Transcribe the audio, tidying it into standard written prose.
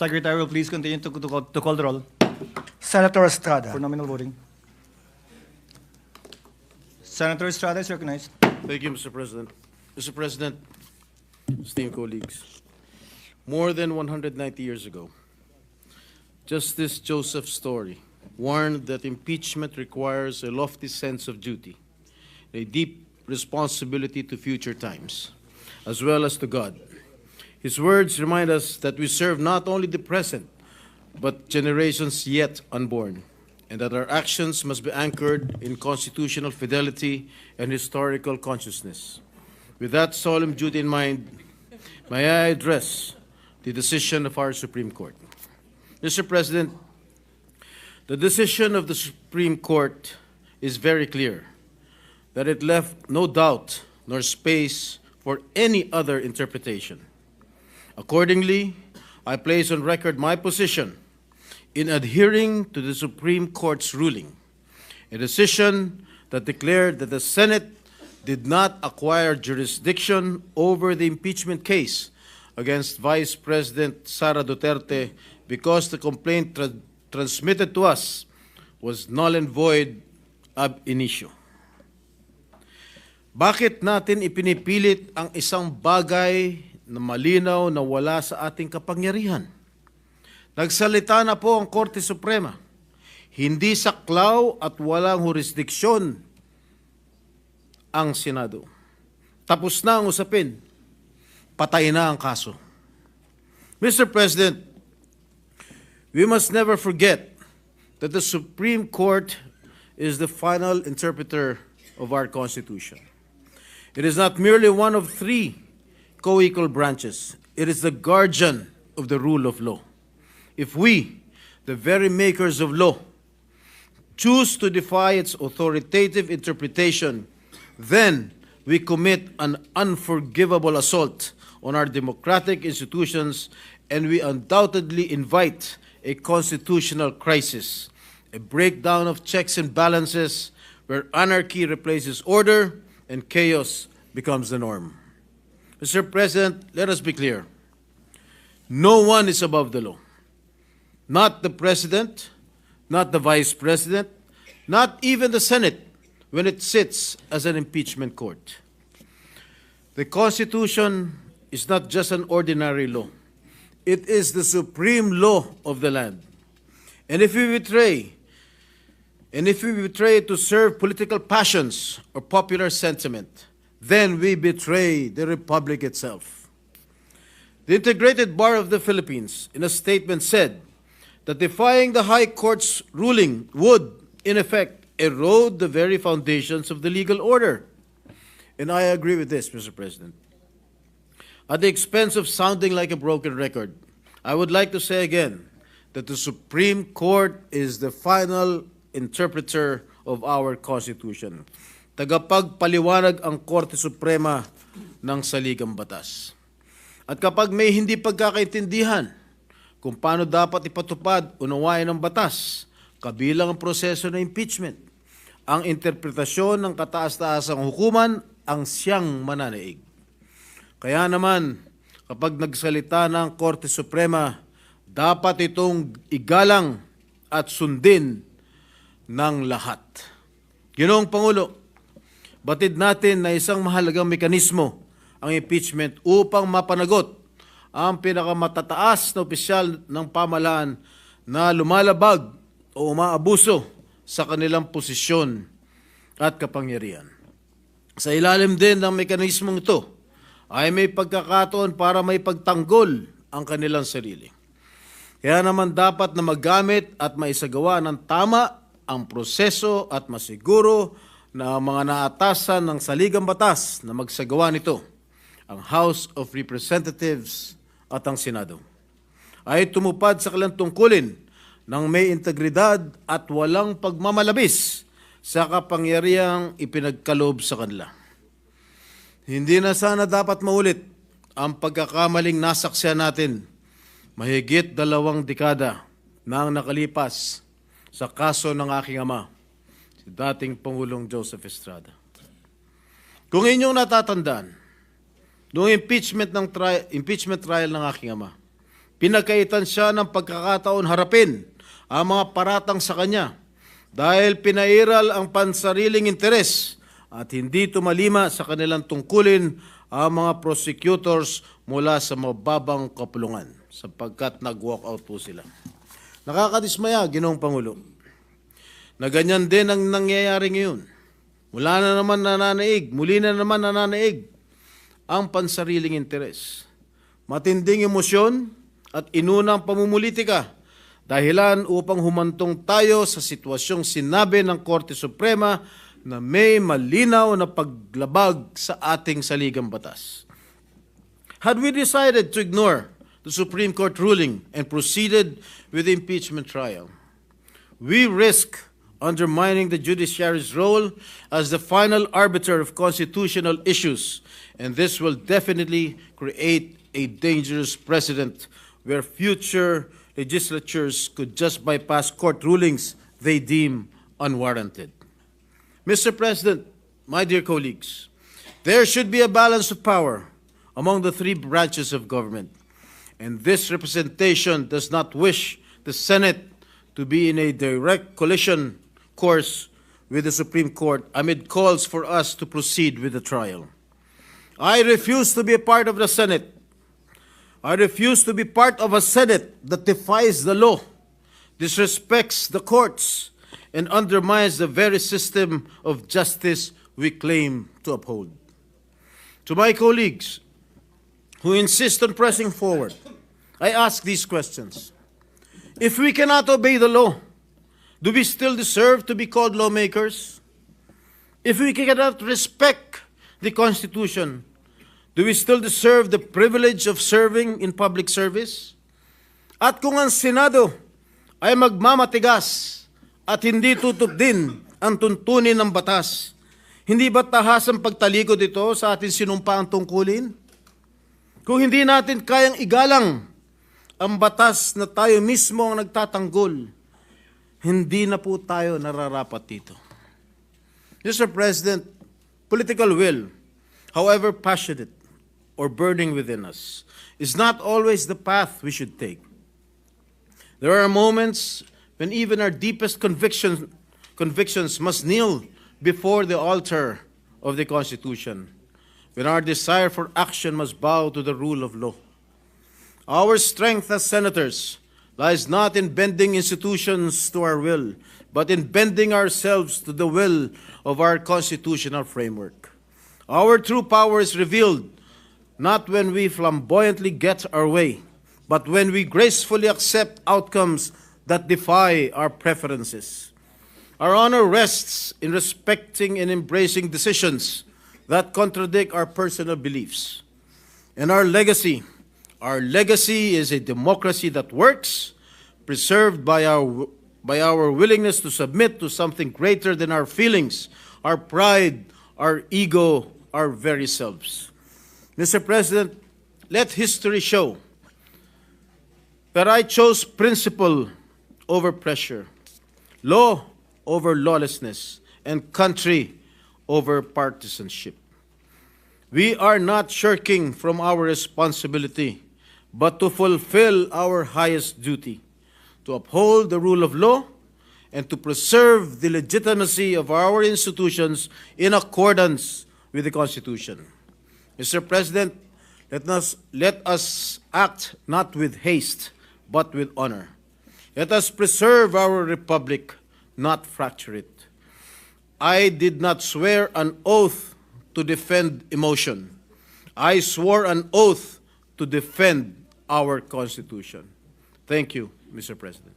Secretary will please continue to call the roll Senator Estrada. For nominal voting. Senator Estrada is recognized. Thank you, Mr. President. Mr. President, esteemed colleagues, more than 190 years ago, Justice Joseph Story warned that impeachment requires a lofty sense of duty, a deep responsibility to future times, as well as to God. His words remind us that we serve not only the present, but generations yet unborn, and that our actions must be anchored in constitutional fidelity and historical consciousness. With that solemn duty in mind, may I address the decision of our Supreme Court. Mr. President, the decision of the Supreme Court is very clear that it left no doubt nor space for any other interpretation. Accordingly, I place on record my position in adhering to the Supreme Court's ruling, a decision that declared that the Senate did not acquire jurisdiction over the impeachment case against Vice President Sara Duterte because the complaint transmitted to us was null and void ab initio. Bakit natin ipinipilit ang isang bagay na malinaw na wala sa ating kapangyarihan? Nagsalita na po ang Korte Suprema. Hindi saklaw at walang jurisdiksyon ang Senado. Tapos na ang usapin. Patay na ang kaso. Mr. President, we must never forget that the Supreme Court is the final interpreter of our Constitution. It is not merely one of three co-equal branches. It is the guardian of the rule of law. If we, the very makers of law, choose to defy its authoritative interpretation, then we commit an unforgivable assault on our democratic institutions and we undoubtedly invite a constitutional crisis, a breakdown of checks and balances where anarchy replaces order and chaos becomes the norm. Mr. President, let us be clear. No one is above the law. Not the President, not the Vice President, not even the Senate when it sits as an impeachment court. The Constitution is not just an ordinary law. It is the supreme law of the land. And if we betray it to serve political passions or popular sentiment, then we betray the Republic itself. The Integrated Bar of the Philippines, in a statement, said that defying the High Court's ruling would, in effect, erode the very foundations of the legal order. And I agree with this, Mr. President. At the expense of sounding like a broken record, I would like to say again that the Supreme Court is the final interpreter of our Constitution. Tagapagpaliwanag ang Korte Suprema ng saligang batas. At kapag may hindi pagkakaintindihan kung paano dapat ipatupad, unawain ang batas, kabilang ang proseso ng impeachment, ang interpretasyon ng kataas-taasang hukuman ang siyang mananaig. Kaya naman, kapag nagsalita na ang Korte Suprema, dapat itong igalang at sundin ng lahat. Ginoong Pangulo, batid natin na isang mahalagang mekanismo ang impeachment upang mapanagot ang pinakamatataas na opisyal ng pamahalaan na lumalabag o umaabuso sa kanilang posisyon at kapangyarihan. Sa ilalim din ng mekanismong ito ay may pagkakataon para maipagtanggol ang kanilang sarili. Kaya naman dapat na magamit at maisagawa ng tama ang proseso at masiguro na ang mga naatasan ng saligang batas na magsagawa nito, ang House of Representatives at ang Senado, ay tumupad sa kanilang tungkulin ng may integridad at walang pagmamalabis sa kapangyarihang ipinagkaloob sa kanila. Hindi na sana dapat maulit ang pagkakamaling nasaksihan natin mahigit 2 dekada na ang nakalipas sa kaso ng aking ama, si dating Pangulong Joseph Estrada. Kung inyong natatandaan, noong impeachment trial ng aking ama, Pinagkaitan siya ng pagkakataon harapin ang mga paratang sa kanya dahil pinairal ang pansariling interes at hindi tumalima sa kanilang tungkulin ang mga prosecutors mula sa mababang kapulungan sapagkat nag-walk out po sila. Nakakadismaya, Ginoong Pangulo, na ganyan din ang nangyayari ngayon. Mula na naman nananaig, muli na naman nananaig ang pansariling interes. Matinding emosyon at inunang pamumulitika dahilan upang humantong tayo sa sitwasyong sinabi ng Korte Suprema na may malinaw na paglabag sa ating saligang batas. Had we decided to ignore the Supreme Court ruling and proceeded with the impeachment trial, we risk undermining the judiciary's role as the final arbiter of constitutional issues, and this will definitely create a dangerous precedent where future legislatures could just bypass court rulings they deem unwarranted. Mr. President, my dear colleagues, there should be a balance of power among the three branches of government. And this representation does not wish the Senate to be in a direct collision course with the Supreme Court amid calls for us to proceed with the trial. I refuse to be a part of the Senate. I refuse to be part of a Senate that defies the law, disrespects the courts, and undermines the very system of justice we claim to uphold. To my colleagues who insist on pressing forward, I ask these questions. If we cannot obey the law, do we still deserve to be called lawmakers? If we cannot respect the Constitution, do we still deserve the privilege of serving in public service? At kung ang Senado ay magmamatigas at hindi tutupdin ang tuntunin ng batas, hindi ba tahasang pagtalikod ito sa ating sinumpaang tungkulin? Kung hindi natin kayang igalang ang batas na tayo mismo ang nagtatanggol, hindi na po tayo nararapat dito. Mr. President, political will, however passionate or burning within us, is not always the path we should take. There are moments when even our deepest convictions must kneel before the altar of the Constitution, when our desire for action must bow to the rule of law. Our strength as senators lies not in bending institutions to our will, but in bending ourselves to the will of our constitutional framework. Our true power is revealed not when we flamboyantly get our way, but when we gracefully accept outcomes that defy our preferences. Our honor rests in respecting and embracing decisions that contradict our personal beliefs. And our legacy is a democracy that works, preserved by our willingness to submit to something greater than our feelings, our pride, our ego, our very selves. Mr. President, let history show that I chose principle over pressure, law over lawlessness, and country over partisanship. We are not shirking from our responsibility, but to fulfill our highest duty, to uphold the rule of law and to preserve the legitimacy of our institutions in accordance with the Constitution. Mr. President, let us act not with haste, but with honor. Let us preserve our republic, not fracture it. I did not swear an oath to defend emotion. I swore an oath to defend our Constitution. Thank you, Mr. President.